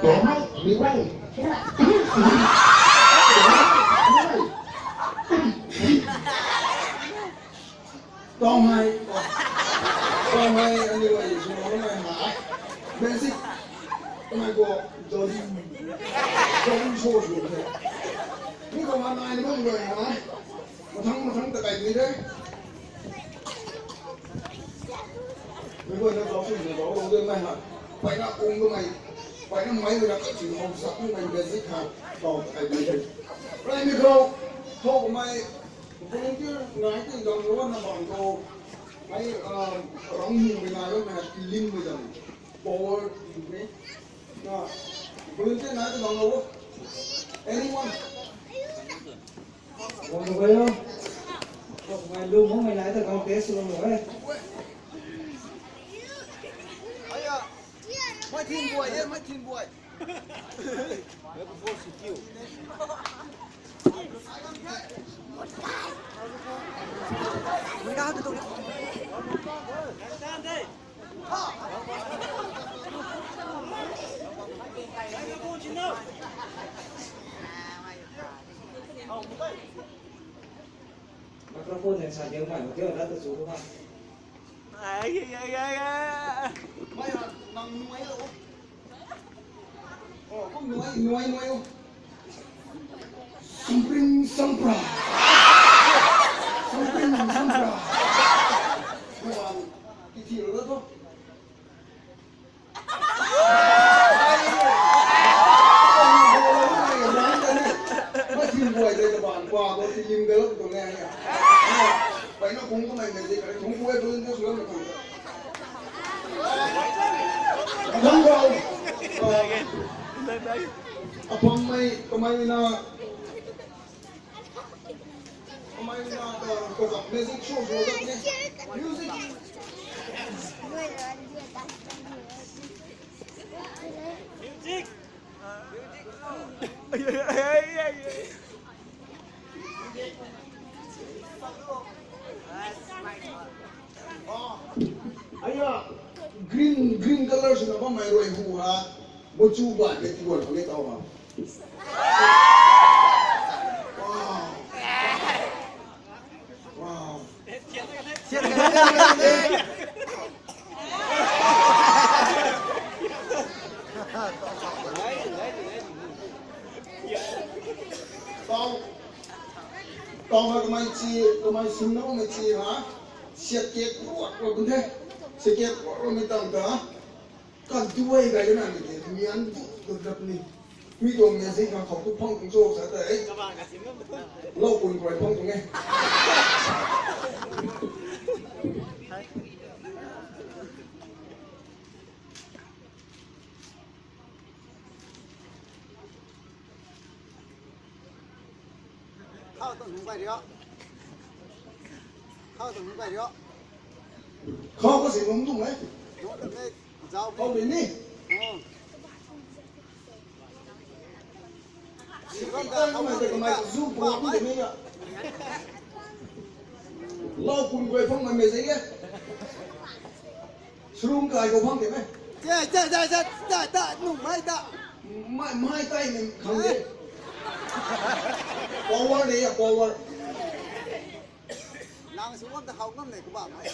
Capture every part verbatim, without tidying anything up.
Tong hei, mi guay. Tong hei. Tong hei, ani guay, sw nai hei. Basic. Tong hei ko, jolly. Jolly so sw hei. Mi ko ma nai ni ma guay hei. Mathang, mathang ta kai ni de. Mei guayna zauc sw ni zauc lou de mei ha. Paina kung kamei, paina mei guayna kachi hou sak ni mei basic ha. Tau kai mei de. Rai mi khou, khou kamei volunteer nai ti zang lou na bang khou. Mei, um, rong hing mei nai lou mei ha lim mei zang. Power ni. Na, volunteer nai ti zang lou. Anyone? Bam tu kayo. Tok mai lu mong mai lai ta kau test lo lo e. Aya. Mai thin buai, eh, mai thin buai. Microphone nang sa diang mai, diang lat ta chu ma. Ai, ai, ai, ai, ai. Mai ha, nang nuai lo. Oh, kum nuai, nuai, nuai lo. Sampring, sampra. Sampring, sampra. Mai ha, ki thi lo to. Apam mei kamei na Kamei na, uh, program music show show dat ni. Music. Music. Aya, green, green colour swna bammei rui hu ha. Machu ba ke ti guan khang e tau ha. Wow. Wow. Tau, tau ha kamei chi, kamei sum na kamei chi ha. Siat kek ruat ruat bun the. Siat kek ruat ruat mei tang ta. Kaduai gay na ni ke, mian du du dap ni. Mi tuang music khang khou tu phang tuang cho sa tei. Lau kun kuai phang tuang e. Khou tu nung kai rio. Khou tu nung kai rio. Khou ko si nung tu me. Nung tu me. Zau. Khou ni ni. Oh. Sipang ta kamei ta kamei zu buak ni de mei ya. Lau kun kuai phang mei mei zei e. Srum kai khou phang de mei. Zai zai zai zai zai ta nung mai ta. Mai mai tai ni khang de. Power de ya power. Nang sw ngam ta how ngam nei ku ba mai.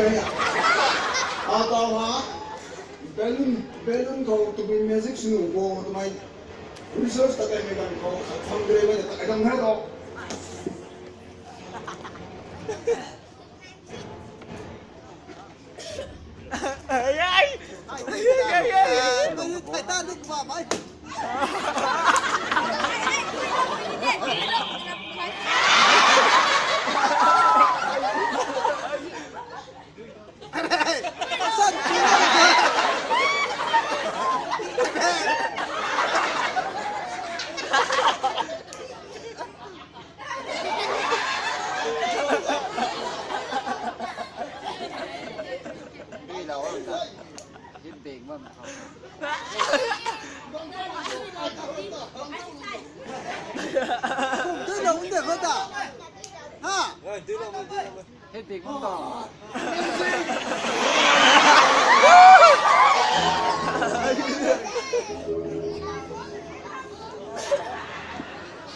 Atau ha, balloon, balloon khou tabui magic sw nuh bo twmei research ta kaimei ganv khou, sa phang de mei ta kai dam hei tho. Hei pik bam ta.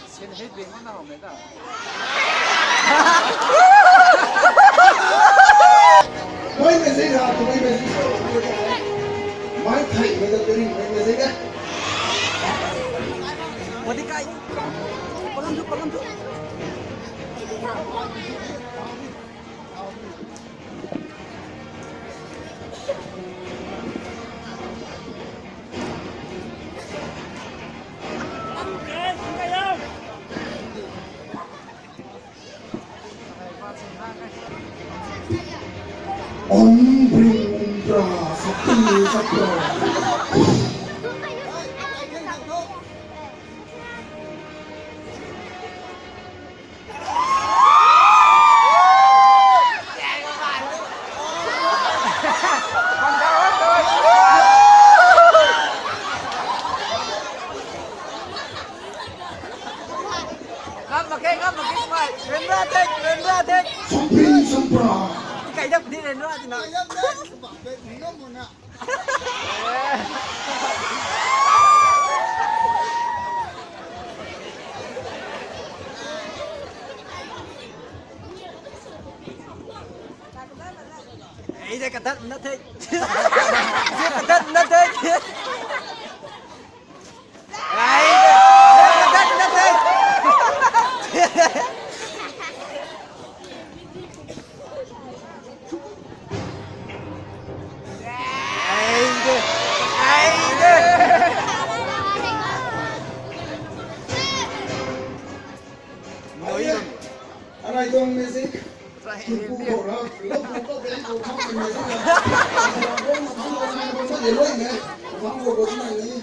Sin hei pik bam na hou mei ta. Mei mei zei ha, tu mei mei zei ha. Mei thei mei ta teri mei mei zei ha. Modikai. Palam tu, palam tu. Om Bring Umbra Sakti Sakti. Ngam mak khe, ngam mak khe, smai. Ryanra thek, ryanra thek. Sumpri, sumpra. Kai dap ni ryanra tina. Ei de kadat na the. Kadat na the. Ei de kadat na the. Ei de. Ei de. Noi. Arai tuang music. Pu ko ra, lo pu ko band ko khang music. Ko ma thang ko na ko ma de loi ne. Thang ko ko na ni.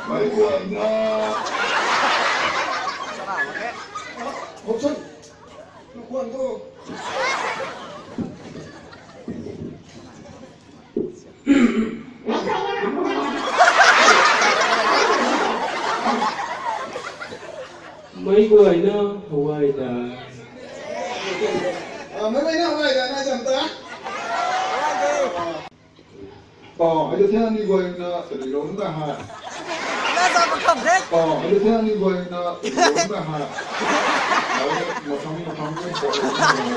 Mei guayna. Hopsan. Lukuan tu. Mei guayna Hawaii da. Ah, mei guayna Hawaii da, na jam ta. Oh, ai the ni guayna, tadi lo na ha. Na sa pa kham the. Oh, ai the ni guayna, tadi lo na ha. Ai, mathang, mathang, mathang.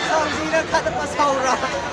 Samzina khat ta pasau ra.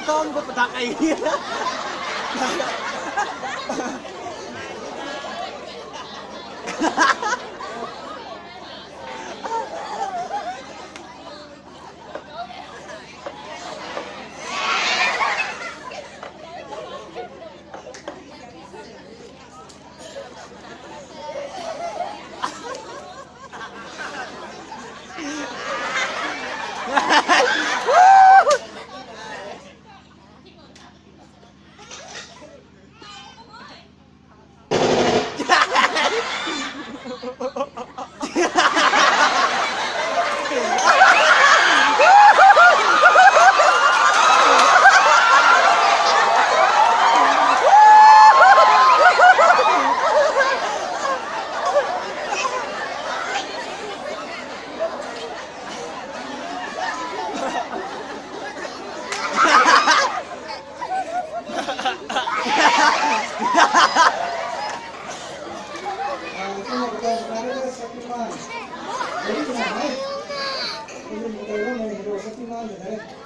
Tang khou patak ai. Shaktiman.